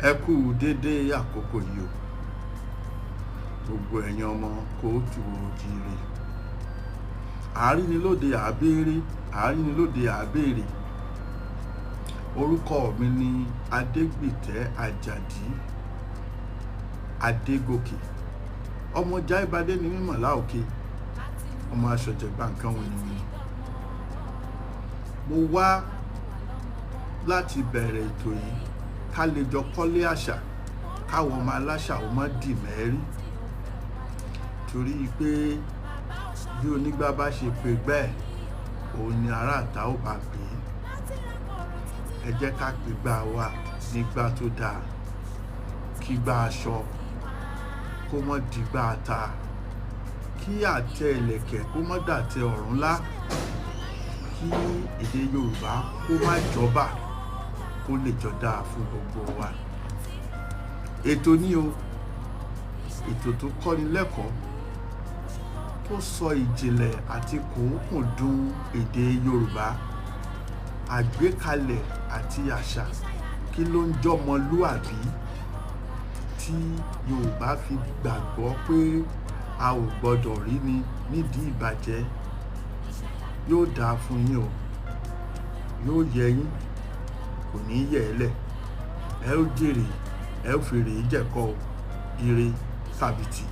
Ẹ kú dédé àkókò yìí o, gbogbo ẹ̀yin ọmọ kóòtù oòjíire. Àárínilóde àbéèrè, àárínilóde àbéèrè. Orúkọ mi ni Adégbìtẹ́ Àjàdí Adégòkè. Ọmọ Jáìbádé ni mímọ̀ láòkè, ọmọ aṣọ̀jẹ̀gbà nǹkan wìnìwìnì. Mo wá láti bẹ̀rẹ̀ ètò yìí ká lè jọ kọ́lé àṣà, káwọn ọmọ aláṣà ó má dì mẹ́rí. Torí pé bí onígbá bá ṣe pé gbẹ́ ẹ̀, òun ni ará ìta ó bá pè é. Ẹ jẹ́ ká pè gbá wa nígbà tó dáa, kí gbá aṣọ kó mọ́ dìgbà ata, kí àtẹ ìlẹ̀kẹ̀ kó mọ́ dàtẹ ọ̀rúnlá, kí èdè Yorùbá kó má jọba, kó lè jọ dáa fún gbogbo wa. Ètò ní o, ètò tó kọ́ni lẹ́kọ̀ọ́, tó sọ ìjìnlẹ̀ àti kòókùndùn èdè Yorùbá, àgbékalẹ̀ àti àṣà, kí ló ń jọmọlúàbí tí Yorùbá fi gbàgbọ́ pé a ò gbọdọ̀ rí ni nídìí ìbàjẹ́. Yóò dáa fún yín o, yóò yẹ yín, kò ní yẹ̀ ẹ́ lẹ̀. Ẹ ó jèrè, ẹ ó fèrè jẹ̀kọ o, ire tàbìtì.